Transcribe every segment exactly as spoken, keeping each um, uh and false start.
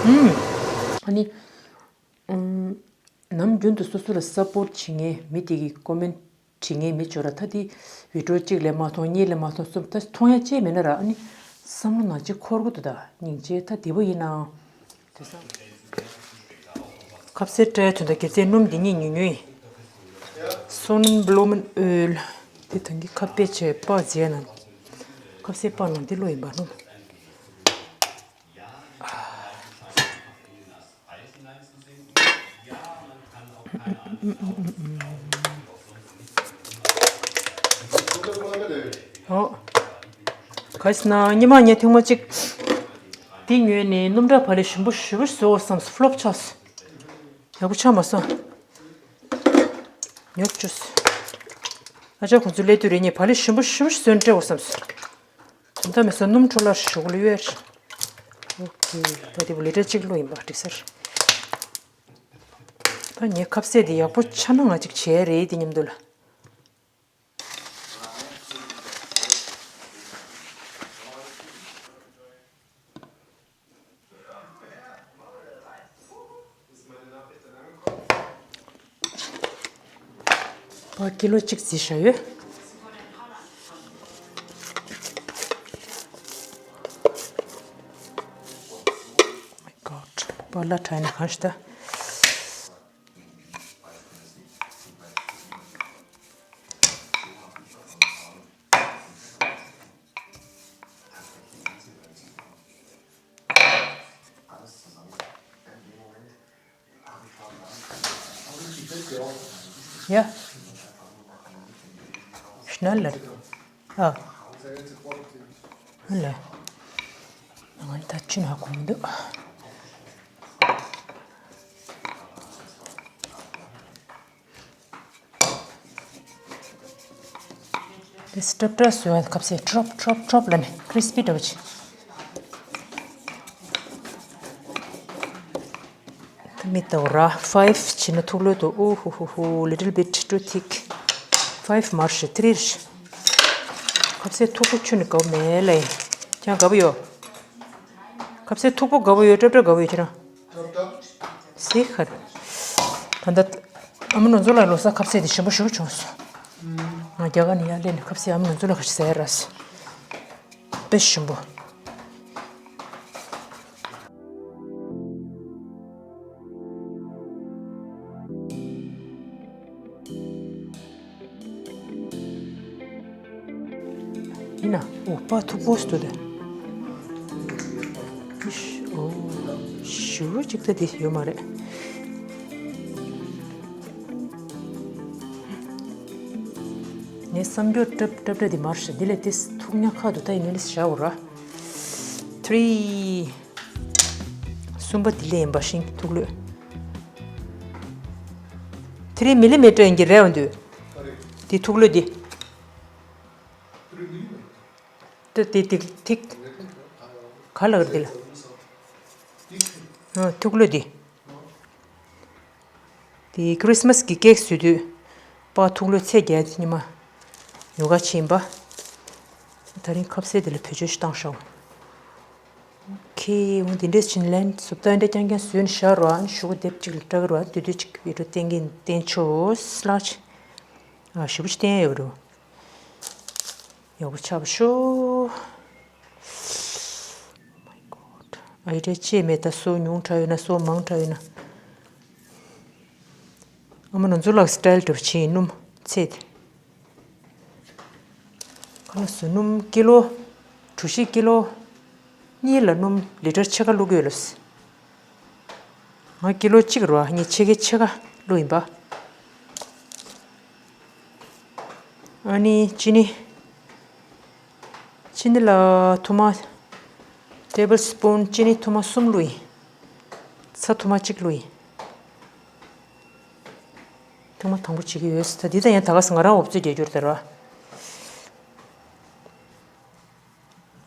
ཨུམ། ཨ་ནི། ཨུམ། ནམ་རྒྱུན་དུ་སོ་སོ་ལ་སབ་པོར་ཊི་བྱེད་མཁན་མི་དེ་གི་ཀོ་མེན་ཊི་བྲིས་མཁན་མི་ཅོ་ར་ད་དེ་བི་ཌི་ཡོ་གཅིག་ལས་མ་མཐོང་གཉིས་ལས་མ་མཐོང་གསུམ་ད་མཐོང་ཡ་ཅེས་མེད་ན་ར། ཨ་ནི་བསམ་བློ་ནང་ཅིག་འཁོར་གི་འདུག་ད་སྙིང་རྗེ་ད་བདེ་པོ་ཡིན་ནའང་། དེ་ས། ཁ་ཟས་སྤྲད་དོན་དག་སྐྱེད་ཚལ་སྣུམ་འདི་གཉིས་ཉུང་ཉུང་ཡིན། སོན་བླུམ་ཨོལ། དེ་ཐང་གི་ཁ་པེ་ཆེ་པ་རྫས་ནང་། ཁ་ཟས་པ་ནང་འདི་བླུགས་ཡིན་པ་སྣུམ། ཨོ། ག་ཟེར་ན་ཉི་མ་ངས་ཐེངས་མ་གཅིག་འདི་ཉོས་ནས་སྣུམ་གྲྭ་བག་ལེབ་ཞིམ་པོ་ཞེ་པོ་བཟོ་བསམས་ཕློབ་ཆགས་སོང་། ཡག་པོ་ཆགས་མ་སོང་། ཉོབ་བཅུག་སོང་། ཨ་ཅག་ཁོང་ཚོ་སླེབས་དུས་རེ་གཉིས་བག་ལེབ་ཞིམ་པོ་ཞིམ་པོ་བཟོས་སྤྲད་དགོས་བསམས་སོང་། དོན་དག་མེད་སོང་། སྣུམ་འཕྲོ་བརླག་ཞོག་ལ་ཡོད་རེད། ཨོ་ཁེ། ད་དེ་བུ་ལི་ཊར་གཅིག་བླུགས་ཡིན་པ་འགྲིག་ས་རེད། ད་ངས་ཁ་ཟས་དེ་ཡག་པོ་ཆགས་ན་ང་གཅིག་བྱས་རེད་དེ་མཉམ་དུ་ལ། པ་ཀི་ལོ་གཅིག་རྩིས་བཞག་ཡོད། My God. པ་ལ་ཁྲ་ཡིན་ན་གང་ཞིག་ད། ཡ། ཤི་ན་ལ། ཨ། ལ། ང་ད་ཅི་ན་གོ་མི་འདུག་དེ་སི་ཊབ་ཊབ་བཟོས་པ་ཁ་ཟས་ཁྲོབ་ཁྲོབ་ཁྲོབ་ལ་ནི་ཁི་རི་སི་པི་འདྲ་བོ་ཅིག་ད་མི་ལྟ་བུ་ར་ཕའིབ་བྱེད་ན་ཐུགས་ལོས་འདུག་ཨུ་ཧུ་ཧུ་ཧུ། little bit too thick. ཕའིབ་མར་ཤི་ཐི་རི་ཤི། ཁ་ཟས་མཐུག་པོ་ཁྱོན་ནས་དགའ་བོ་མེད་ལེ། ཁྱེད་དགའ་བོ་ཡོད། ཁ་ཟས་མཐུག་པོ་དགའ་བོ་ཡོད། ཀྲབ་ཀྲབ་དགའ་བོ་ཡོད་ཁྱེད་རང་། སི་ཁར། ད་ལྟ་ཨ་མ་ནོར་འཛོམས་ལགས་ལོ་གསར་ཁ་ཟས་དེ་ཞིམ་པོ་ཞེ་པོ་བྱུང་སོང་། ང་རྒྱ་གར་ནས་ཡར་སླེབས་ནས་ཁ་ཟས་ཨ་མ་ནོར་འཛོམས་ལགས་ཁ་ཤས་ཟ་ཡ་རག་སོང་། དཔེ་ཞིམ་པོ། ཡིན་ན་འོ་པ་མཐུག་པོ་ཞིག་འདུག་སྟེ། ཨོ། ཞུ་གཅིག་ད་དེ་ཡོད་མ་རེད། ངས་བསམ་རྒྱུར་ཀྲབ་ཀྲབ་ཀྲབ་དེ་མར་ཤི་འདི་ལས་དེ་མཐུག་ཉག་ཁ་འདུག་ད་ཡིན་ནའི་བཞག་འོ་ར། ཐི་རི། གསུམ་པ་དེ་ལས་ཡིན་པ་ཤིང་མཐུག་ལོས། ཐི་རི་མི་ལི་མི་ཊར་ཡིན་གྱི་རེད་འོ་འདུག་དེ་མཐུག་ལོས་དེ། ད་དེ་ཏིག་ཏིག་ག་ལ་ག་དེ་ལ། ཨ་མཐུག་ལོས་དེ། དེ་ཁི་རི་སི་མ་སི་གི་ཀེག་བཟོས་དུས་པ་མཐུག་ལོས་ཚད་བརྒྱབ་ཉི་མ་ཉོ་ག་ཕྱིན་པ། ད་རིང་ཁ་ཟས་དེ་ལ་བེད་སྤྱོད་ཞིག་བཏང་ཤོག་ཁེ་འོ་དེ་འདྲས་ཕྱིན་ལན་སུབ་ད་འདྲ་རྐྱང་རྐྱང་བཟོས་ནས་བཞག་རོགས། ཨ་ནི་ཞུ་གུ་དེབ་གཅིག་ལ་སྤྲད་གི་རོགས། དུས་དུས་གཅིག་བི་ཌི་ཡོ་བསྟན་གི་བསྟན་ཆོག་ལགས། ཨ་ཞུ་གུ་ཅིག་བསྟན་ཡོད་རོགས། ཡག་པོ་ཆགས་པ་ཤོག Oh my God. ཨ་ཡི་རེ་ཅེས་མེད་ད། སོ་ཉུང་དྲགས་ཡོད་ན་སོ་མང་དྲགས་ཡོད་ན། ཨ་མ་ནོར་འཛོམས་ལགས་སི་ཊལ་འདྲ་བྱས་སྣུམ་ཚད། ཁ་ལག་བཟོ་སྣུམ་ཀི་ལོ། གྲོ་ཞིབ་ཀི་ལོ་གཉིས་ལ་སྣུམ་ལི་ཊར་ཕྱེད་ཀ་བླུགས་ཡོད་ལོ། ང་ཀི་ལོ་གཅིག་རེད་བ། ངས་ཕྱེད་ཀའི་ཕྱེད་ཀ་བླུགས་ཡིན་པ། ཨ་ནི་ཅི་ནི། ཅི་ནི་ལ་ཐུར་མ། ཊེ་བལ་སི་པུན་ཅི་ནི་ཐུར་མ་གསུམ་བླུགས་ཡིན། ཚྭ་ཐུར་མ་གཅིག་བླུགས་ཡིན། ཐེངས་མ་དང་པོ་བྱེད་ཀྱི་ཡོད། ད་འདི་ད་ཡང་ད་ག་སེ་ང་རང་འོབ་ཚོད་རྒྱག་རྒྱུར་དར་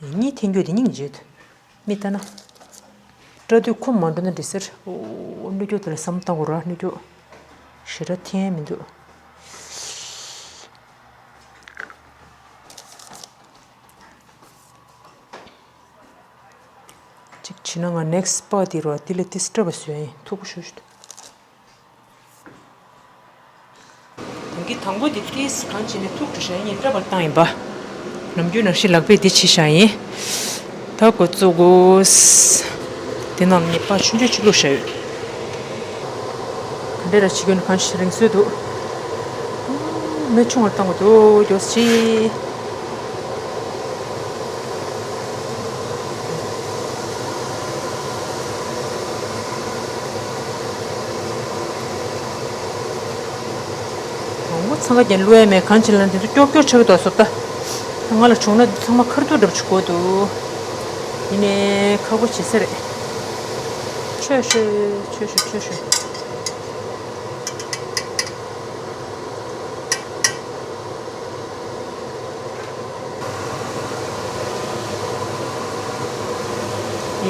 བ། གཉིས་འཐེན་རྒྱུ་དེ་སྙིང་རྗེ། མི་ལྟ་ན། སྐྲ་དུས་ཁོམ་མ་འགྲོ་ན་འགྲིག་ཟེར། ཨོ། གནོད་སྐྱོ་དེ་ལ་བསམ་བཏང་དགོས་ར། གནོད་སྐྱོ། ཞེ་དྲག་འཐེན་མི་འདུག་གཅིག་བྱས་ ཕྱི་ན་ང་next པ་དེ་རོ་དེ་ལས་ཏིས་སྐྲ་བ་བཟོས་ཡིན་མཐུག་པོ་ཞུ་ཞུ། དེང་གི་དང་པོ་དེ་ཏིས་གང་བྱས་ནས་མཐུག་འགྲོ་ཤ་ཡིན་སྐྲ་བ་བཏང་ཡིན་པ། ནམ་རྒྱུན་ནང་བཞིན་ལག་པས་དེ་བྱས་ཤ་ཡིན། ད་འགོ་བཙུགས་དགོས། དེ་ནང་ནས་པ་ཆུང་ཆུང་ཅིག་བླུགས་ཤ་ཡོད། ག་འདྲས་ར་བྱེད་ཀྱི་ཡོད་ན་གང་ཞིག་རིང་སོས་འདུག་མེ་ཆུང་བར་བཏང་དགོས་འདུག་མགྱོགས་ཤིག་མང་པོ་འཚང་ཁ་རྒྱན་བླུགས་ཡ་མེད་གང་བྱེད་ལ་འདི་ཚོ་ཀྱོག་ཀྱོག་ཆགས་ཀྱི་འདུག་བཟོ་ལྟ། ང་ལ་བྱུང་ན་འདི་ཚང་མ་ཁ་ཐུག་འདྲ་པོ་ཅིག་དགོས་འདུག་ཡིན་ནའི་ཁག་པོ་བྱེད་ས་རེད། ཆོས་ཤོད་ཆོས་ཤོད་ཆོས་ཤོད།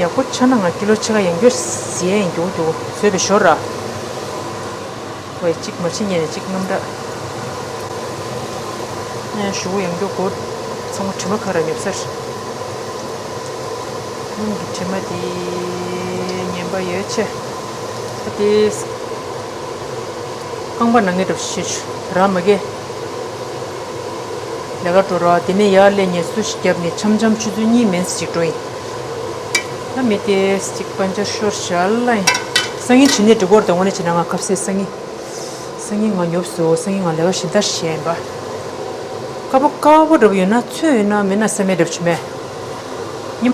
ཡག་པོ་ཆགས་ན་ང་ཀི་ལོ་ཕྱེད་ཀ་ཡང་སྐྱོར་ཟེར་ཡིན་མགྱོགས་མགྱོགས་བཟོས་པའི་ཞོར་ར། ཝེ་གཅིག་མ་བྱེད་ཉེ་ནས་གཅིག་རྔམ་དྲག་ཨེ་ཞུ་གུ་ཡང་མགྱོགས་གོ་ཚང་མ་དྲི་མ་ཁ་ར་ཉོབ་སར། སྔོན་གྱི་དྲི་མ་དེ་ངན་པ་ཡོད་ཆེ། ད་དེ་རྐང་པ་ནང་ངེས་གྲབས་ཤེས་ཆུ་ར་མ་གེ། ལས་ཀ་འགྲོ་ར་དེ་ནས་ཡར་ལས་ཉེས་སུ་ཞིག་བརྒྱབ་ནས་འཆམ་འཆམ་ཆུ་ཚོད་གཉིས་མིན་ཅིག་འགྲོ་ཡིན། ད་མི་དེ་གཅིག་པན་ཅར་ཤོར་བཞག་ལ་ཡིན། སང་ཉིན་བྱེད་ནས་འགྲིག་གོ་རེད་ད་དངོས་གནས་བྱས་ན་ང་ཁ་ཟས་སང་ཉིན། སང་ཉིན་ང་ཉོབ་སོ་སང་ཉིན་ང་ལས་ཀ་གཞན་དག་བྱས་ཡིན་པ། དཀར་པོ་དཀར་པོ་འདྲ་པོ་ཡོད་ན་ཚོས་ཡོད་ན་མེད་ན་སེམས་མེད་འདྲ་པོ་བྱུང་མེད། ཉིན།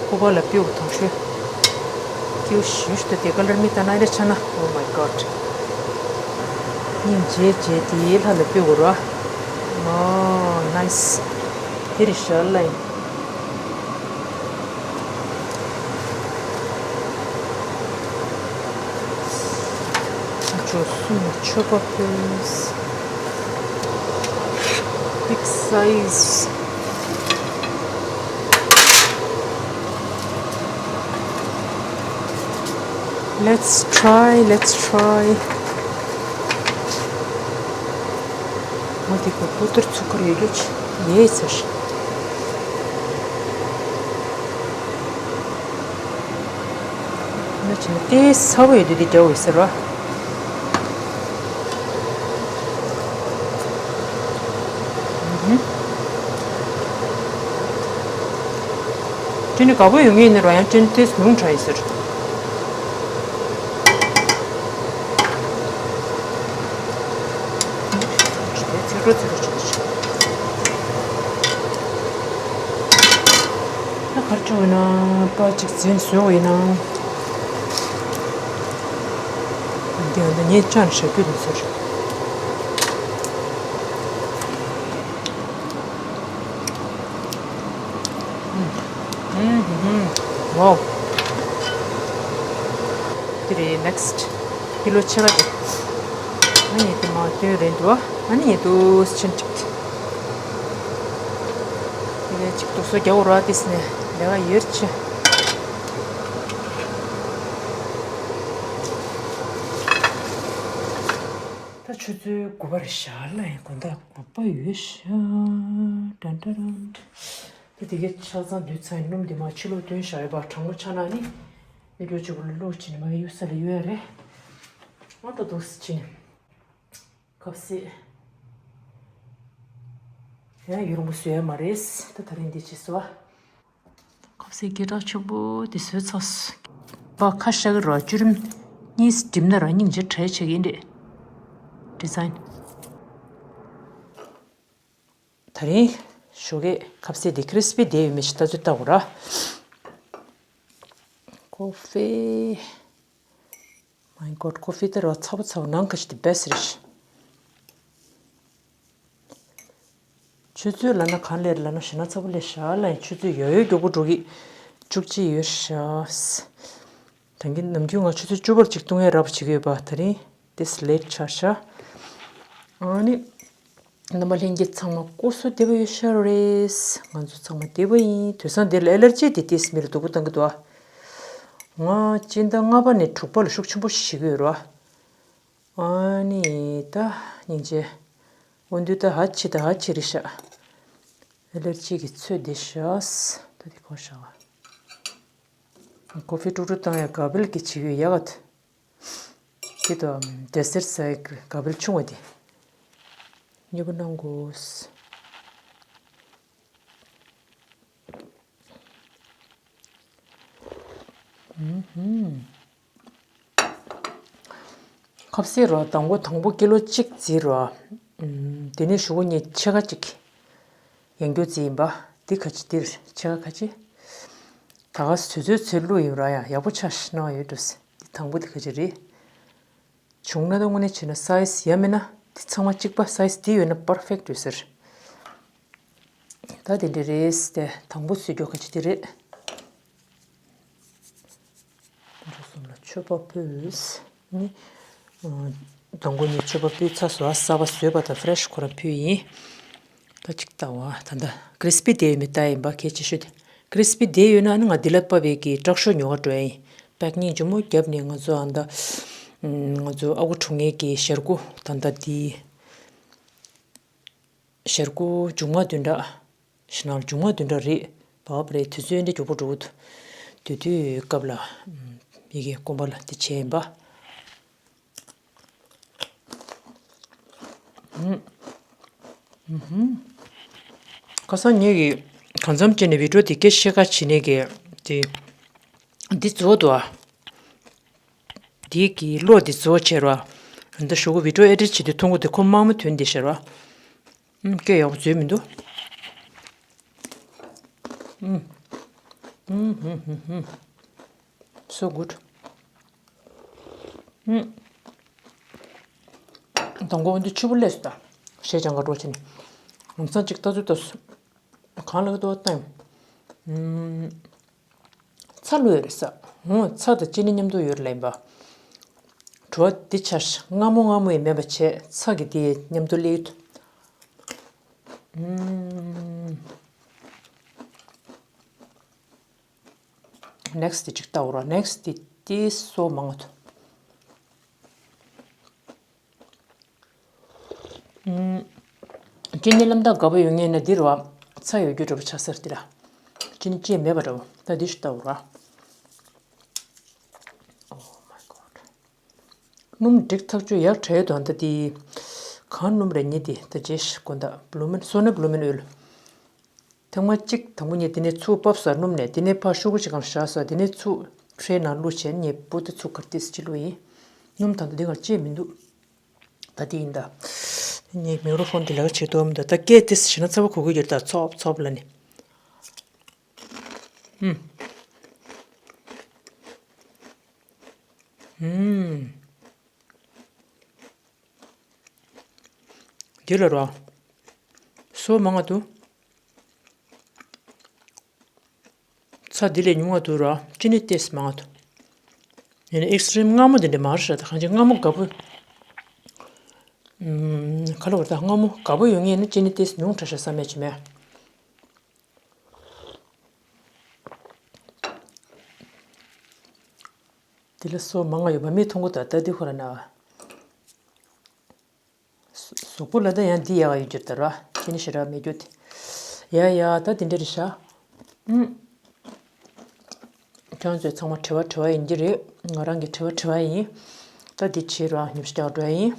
ཁོ་པ་ལ་ཕེའུ་དང་ཤོས། ཀེའུ་ཞུ་ཞུ་ད་དེ་ག་ལར་མི་ལྟ་ན་ལས་ཆ་ན། Oh my god. སྙིང་རྗེ་རྗེ་དེའི་ལྷ་ལ་ཕེའུ་རོ། Oh nice. དེ་རི་ཤར་ལ་ཡིན། ཅོ་སུ་མ་ཆོ་པ་ཕེས། Big size. Let's try, let's try. ང་དེ་ག་པུ་ཏར་ཚུགས་ཀར་ཡོད་རྒྱུ་ཆེ་ཡས་ཟེར། ང་ཆེ་ན་ཏེ་ས་བོ་ཡོད་དུས་དེ་རྒྱ་བོ་ཡོད་ཟེར་བ། ཏྲི་ནི་དགའ་པོ་ཡོང་ངེས་ནི་རོ་ཡང་ཏྲི་ནི་ཏེས་ནུང་དྲ་ཡིན་ཟེར། ཚིག་རོ་ཚིག་རོ་ཆུ་ཆུ། ད་གར་ཆུ་ཡིན་ན་པ་ཅིག་འཛིན་བཟོས་ཡིན་ན། འདི་འདི་ངས་ཅང་ཞབས་ཀྱུ་མི་ཟེར། Wow. དེ་རེད་next. ཀི་ལོ་ཕྱེད་ཀ་དེ། ཨ་ནི་དེ་མ་བཏོན་རེད་འདུག་ཨ་ནི་ཡེ་དུ་ཆེན་ཅིག་དེ་ནས་ཅིག་དུག་སོ་རྒྱག་འོ་ར་དེས་ནས་ལས་ཀ་ཡོད་ཆེ། ད་ཆུ་ཚོད་དགུ་པར་ཞག་ལ་ཡིན་དགོན་བདག་མ་པ་ཡོད་ཤག་ཏན་ཏན། ད་དེ་གའི་ཆ་ཚང་དུས་ཚང་སྣུམ་དེ་མ་ཕྱི་ལོགས་བཏོན་བཞག་ཡོད་པ་གྲང་མོ་ཆགས་ན་ནི། མི་འགྲོ་གཅིག་པུ་ལ་ལོག་ཕྱིན་ནས་མ་གི་གཡུག་ས་ལ་གཡུག་ཡ་རེད། ང་ད་འདུག་སེ་ཕྱིན་ནས། ཁབ་སེ། ཡང་ཡུར་མོ་བཟོས་ཡ་མ་རེད། ད་ད་རིང་འདི་བྱེད་སོ། ཁབ་སེ་སྐད་གྲགས་ཆེན་པོ་དེ་བཟོས་ཚར། པ་ཁ་ཤ་གི་རོ་བཅུ་རིམ་གཉིས་འགྲིམ་ན་རང་སྙིང་རྗེ་དྲའི་ཆེ་གི་འདྲེ། ཌི་ཛ་ཡིན། ད་རིང་ཞོགས་ཀས་ཁབ་སེ་དེ་ཁི་རི་སི་པི་དེ་ཡོད་མེད་ཞིག་ལྟ་ཚུལ་ལྟ་དགོས་ར། ཀོ་ཧྥེ། My God, ཀོ་ཧྥེ་དེ་ར་ཚ་པོ་ཚ་པོ་ནང་ཁ་ཤས་དེ་བེ་སི་རེད། ཆུ་ཚོད་ལ་ན་གང་ལེར་ལ་ན་ཞེ་ན་ཚ་པོ་ལས་ཞག་ལ་ཡིན་ཆུ་ཚོད་ཡོད་ཡོད་མགྱོགས་པོ་འགྲོ་གི། བཅུ་གཅིག་ཡོད་ཤག་ད་གིན་ནམ་རྒྱུན་ང་ཆུ་ཚོད་བཅུ་པར་ཅིག་བཏུང་ཡས་རག་པ་བྱེད་ཀྱི་ཡོད་པ་ད་རིང་དེ་སི་ལེ་ཊི་ཆགས་ཤག་ཨ་ནི། རྣམ་པ་ལྷན་རྒྱས་ཚང་མ་སྐུ་གཟུགས་བདེ་པོ་ཡོད་ཤག་རེད། ང་ཚོ་ཚང་མ་བདེ་པོ་ཡིན། དུས་སང་འདིར་ཨེ་ལར་ཇི་དེ་ཏིས་མི་ལ་སྡུག་པོ་བཏང་གི་འདུག་ཨ། ང་སྤྱི་ཟླ་ལྔ་པ་ནས་དྲུག་པ་ལ་ཤུགས་ཆེན་པོ་ཞིག་ཡོད་རེད་བ། ཨ་ནི་ད་སྙིང་རྗེ། འོ་འདུག་ད་ཧ་ཆི་ད་ཧ་ཆི་རེད་ཤག་ཨེ་ལར་ཇི་གི་ཚོད་བདེ་ཤག་ད་དེ་གོ་ཤ་བ། ཀོ་ཧྥི་དཀྲུག་དཀྲུག་བཏང་ཡ་ག་བེལ་གྱི་བྱེད་ཡོད་ཡག་ག་དེ་དང་ཌེ་སེར་ཟ་ཡ་ག་བེལ་ཆུང་བ་དེ། མཉེས་པོ་གནང་དགོས། ཨུམ་ཧུམ། ཁ་ཟས་རོ་དང་པོ་དང་པོ་ཀི་ལོ་གཅིག་བརྩིས་རོ། ཨུམ། དེ་ནས་ཞུ་གུ་གཉིས་ཕྱེད་ཀ་གཅིག་ཡང་རྒྱུ་བརྩིས་ཡིན་པ། འདི་ཁ་ཅིག་འདིར་ཕྱེད་ཀ་ཁ་ཅིག་ད་ག་ཟོས་ཚོད་ཚོད་བླུགས་ཡིན་ར་ཡང་ཡག་པོ་ཆགས་ཤིག་གནང་ཡོད་འགྲོ། འདི་དང་པོ་འདི་ཁ་ཅིག་རེད། བྱུང་ན་ད་དངོས་གནས་བྱས་ན་སའི་ཛི་ཡ་མིན་ན་འདི་ཚང་མ་གཅིག་པ། སའི་ཛི་འདི་ཡོད་ན་པར་ཕེག་ཊི་ཡོད་ཟེར། ད་དེ་འདྲ་རེད་དེ། དང་པོ་བཟོས་རྒྱུ་ག་ཅི་དེ་རེད། འགྲོ་སོང་ལ་མཆོད་པ་ཕུལ། ནི། དང་པོ་ནི་མཆོད་པ་ཕུལ་ཚར་སོང་། གསར་པ་བཟོས་པ་དང་ཕེ་རེ་ཤི་ཁོ་རང་ཕུལ་ཡིན། ད་ཅིག་ལྟ་བ་ད་ལྟ་ཀི་རི་སི་པི་དེ་ཡོད་མེད་ལྟ་ཡིན་པ་གལ་ཆེ་ཤོས་དེ། ཀི་རི་སི་པི་དེ་ཡོད་ན་ནི་ང་འདི་ལ་ཕབ་པའི་གི་དྲག་ཤོས་ཉོ་ག་འགྲོ་ཡིན། པེག་ཉིང་ཇོ་མོ་བརྒྱབ་ནས་ང་ཚོ་ཨ་ད། ང་ཚོ་ཨ་ཁུ་དྲུང་ངེ་གི་ཞལ་སྐུ་ད་ལྟ་དེ། ཞལ་སྐུ་མཇུག་མ་བདུན་ཕྲག་ཕྱི་ནང་མཇུག་མ་བདུན་ཕྲག་རེད། བབ་རེད། དུས་ཚོད་འདི་མགྱོགས་པོ་འགྲོ་གི་འདུག་དེ་དུས་སྐབས་ལ་ཡི་གེ་དགོན་པ་ལ་དེ་བྱས་ཡིན་པ། ཁ་སང་ངེད་ཀྱིས་གང་འཚམ་བྱས་ནས་བི་ཌི་ཡོ་དེ་སྐད་ཤེས་ཀ་བྱེད་ནས་ཀྱི་དེ་འདི་རྫོགས་འདུག་ཨ། དེའི་གི་བློ་དེ་རྫོགས་བྱས་ར། འདི་ཞུ་གུ་བི་ཌི་ཡོ་ཨེ་ཌིཊ་བྱེད་དུས་མཐོང་གི་དེ་ཁོ་དམར་མོ་ཐོན་དེ་ཤར་བ། ཨུམ། སྐད་ཡག་པོ་བཟོས་མི་འདུག་ཨུམ། ཨུམ་ཧུམ་ཧུམ་ཧུམ། So good. ཨུམ། དང་པོ་འདི་ཕྱུར་བུ་ལས་སུ་ད། ཞེས་ཀྱང་ག་འགྲོ་ཕྱིན། ལམ་སང་གཅིག་ལྟ་ཚུལ་ལྟ་སུ། གང་ལ་ལྟོ་བཏང་། ཨུམ། ཚྭ་བླུགས་ཡོད་རེད་ས། འོ་ཚྭ་དང་ཅི་ནི་མཉམ་དུ་ཡོད་རེད་ལབ་ཡིན་པ། བྲོ་བ་འདི་ཆར་མངར་མོ་མངར་མོ་ཡིན་མེད་པ་བྱས་ཚྭ་གི་འདི་མཉམ་དུ་སླེབས་ཐུབ། ཨུམ། ནེག་སི་ཊི་དེ་ཅིག་ལྟ་འོ་ར། ནེག་སི་ཊི་དེ་ཏི་སོ་མང་ཐུབ། ཅི་ནི་ལམ་ཐག་དགའ་པོ་ཡོད་ངེས་ན་འདིར་བ་ཚྭ་ཡོད་རྒྱུ་འདྲ་པོ་ཆགས་སར་འདི་ར། ཅི་ནི་ཅི་མེད་པ་འདྲ་པོ་ད་འདི་ཞིག་ལྟ་འོ་ར། Oh my God. སྣུམ་འགྲིག་ཐག་ཆོད་ཡག་དྲག་ཡོད་དོ། ད་འདི་གང་སྣུམ་རེད་ཉེ་འདི་ད་རྗེས་ཤིག་དགོན་བདག་བླུ་མིན་སོ་ན་བླུ་མིན་ཨོལ། ཐེངས་མ་གཅིག་དང་པོ་ངས་དེ་ནས་ཚུར་ཕབ་ས་སྣུམ་ནས་དེ་ནས་ཕར་ཤོག་གུ་ཞིག་གང་བཞག་ས་དེ་ནས་ཚུར་ཁྲའི་ནང་བླུགས་བྱས་ངས་པུ་ཏི་ཚུར་གར་ཏིས་ཅི་བླུགས་ཡིན། སྣུམ་ད་ལྟ་འདི་གར་བཅད་མི་འདུག་ད་དེ་ཡིན་ད། ངས་མིག་རོ་ཕོན་དེ་ལག་བྱེད་དོ་མི་འདུག་ད་སྐད་ཏིས་བྱས་ན་ཚ་བ་གོ་གི་ཡོད་ད་ཚོབ་ཚོབ་ལ་ནི། ཧུམ། ཧུམ། འདི་ལ་རོ། སོ་མང་ང་འདུག་ཚྭ་འདི་ལས་ཉུང་ང་འདུག་རོ། ཅི་ནི་ཏེས་མང་ང་འདུག་ཡིན་ན་ཨེག་སི་ཊྲིམ་མངར་མོ་འདི་འདྲ་མ་རེད་ཤག་ད་གང་ཅི་མངར་མོ་དགའ་པོ། ཨུམ། ག་ལ་བར་ད་མངར་མོ་དགའ་པོ་ཡོད་ངེས་ན་ཅི་ནི་ཏེས་ཉུང་དྲགས་ཤག་བསམ་ཡ་ཅི་མེད། འདི་ལ་སོ་མང་ང་ཡོད་པ་མི་མཐོང་གི་ད་ལྟ་འདི་ཁོ་ར་ན། གཟུགས་པོ་ལ་ད་ཡང་འདི་ཡག་ཡོད་རྒྱུ་ད་ར། ཅི་ནི་ཞེ་དྲག་མེད་རྒྱུ་དེ། ཡ་ཡ་ད་དེ་འདྲ་རེད་ཤག་ཨུམ། ཁྱོད་ཚོས་ཚང་མ་དྲི་བ་དྲི་བ་ཡིན་གྱི་རེད། ང་རང་གི་དྲི་བ་དྲི་བ་ཡིན། ད་འདི་བྱེད་ར་ཉིབ་ཤ་རྒྱག་འགྲོ་ཡ་ཡིན།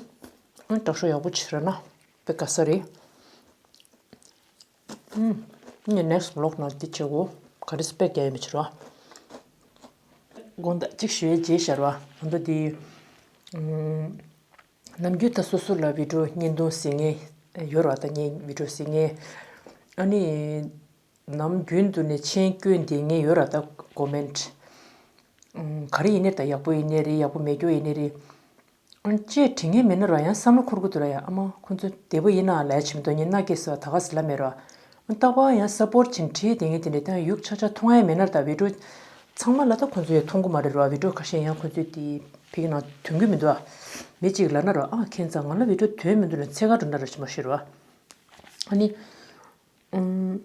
ཨུམ། དྲག་ཤོས་ཡག་པོ་བྱེད་ར་ན་དཔེ་དགའ་ས་རེད། ཨུམ། ངས་ནེག་སི་ཊི་བི་ལོག་ནང་འདི་བྱེད་དགོས། ག་རེ་སྤེག་རྒྱག་ཡ་མི་བྱེད་ར། དགོངས་དག་གཅིག་ཞུ་ཡའི་རྗེས་ཤར་བ་ད་ལྟ་འདི། ཨུམ། ནམ་རྒྱུན་ད་སོ་སོ་ལ་བི་ཌིའོ་བརྙན་ཐུང་གཟིགས་མཁན་ཡོད་ར། ད་ངའི་བི་ཌིའོ་གཟིགས་མཁན། ཨ་ནི། ནམ་རྒྱུན་དུ་ནས་མཆན་བསྐྱོན་བསྡད་མཁན་ཡོད་ར། ད་ཀོ་མེན་ཊི། ཨུམ། ག་རེ་ཡིན་ནའི་ད་ཡག་པོ་ཡིན་ནའི་རེད། ཡག་པོ་མེད་རྒྱུ་ཡིན་ནའི་རེད། ཨ་ཅེས་དྲི་མཁན་མེད་ན་ར་ཡང་བསམ་བློ་འཁོར་གི་འདུག་ར། ཡ་ཨ་མ་ཁོ་ཚོ་བདེ་པོ་ཡིན་ན་ལས་བྱེད་མི་འདུག་ངས་མནའ་སྐྱེལ་ཟེར་བ་ད་ག་ཟེར་ལབ་མེད་ར། ཨ་རྟག་པར་ཡང་སཔོར་ཊི་བྱེད་བྲིས་བསྡད་མཁན་དེ་འདྲ་ད་ཡུག་ཆ་ཆ་མཐོང་ཡ་མེད་ན་ར། ད་བི་ཌིའོ་ཚང་མ་ལ་ད་ཁོ་ཚོ་ཡང་མཐོང་གི་མ་རེད་ར། བི་ཌིའོ་ཁ་ཤས་ཡང་ཁོ་ཚོས་དེ་ཕིག་ནང་ཐོན་གི་མི་འདུག་ཨ། མི་གཅིག་ལབ་ན་ར། ཨ་ཁྱེད་ཚང་ང་ལ་བི་ཌིའོ་ཐོན་མི་འདུག་ལ་འཚོལ་ག་འགྲོ་ན་ར་ཅི་མ་ཤེས་ར། ཨ་ནི། ཨུམ།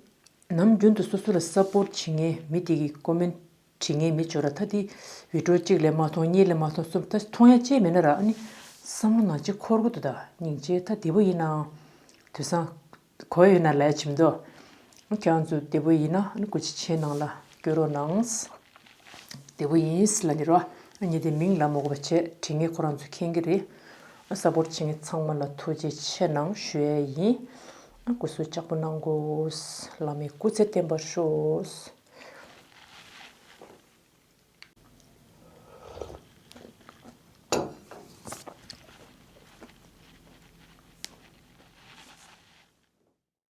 ནམ་རྒྱུན་དུ་སོ་སོ་ལ་སཔོར་ཊི་བྱེད་མཁན་མི་དེ་གི་ཀོ་མེན་ཊི་བྲིས་མཁན་མི་ཚོ་ར། ད་དེ་བི་ཌིའོ་གཅིག་ལས་མ་མཐོང་གཉིས་ལས་མ་མཐོང་གསུམ་ད་མཐོང་ཡ་ཅིག་མེད་ན་ར། ཨ་ནི་བསམ་བློ་ནང་ཅིག་འཁོར་གི་འདུག་ད་སྙིང་རྗེ། ད་བདེ་པོ་ཡིན་ནའང་དུས་སང་གོ་ཡོད་ན་ལས་བྱེད་མི་འདུག་ཁྱེད་རང་ཚོ་བདེ་པོ་ཡིན་ན་སྐུ་མཁྱེན་ཆེན་ནང་ལ་སྐྱོད་རོགས་གནང་། བདེ་པོ་ཡིན་ལབ་ནི་རོ། ངས་དེ་མིང་ལབ་མ་དགོས་པ་བྱས། དྲི་ངན་ཁོ་རང་ཚོ་མཁྱེན་གྱི་རེད། སཔོརཊ་བྱེད་མཁན་ཚང་མ་ལ་ཐུགས་རྗེ་ཆེ་གནང་ཞུ་ཡས་ཡིན། སྐུ་གཟུགས་ལྕགས་པོ་གནང་དགོས། བླ་མའི་སྐུ་ཚེ་བརྟན་པར་ཤོག།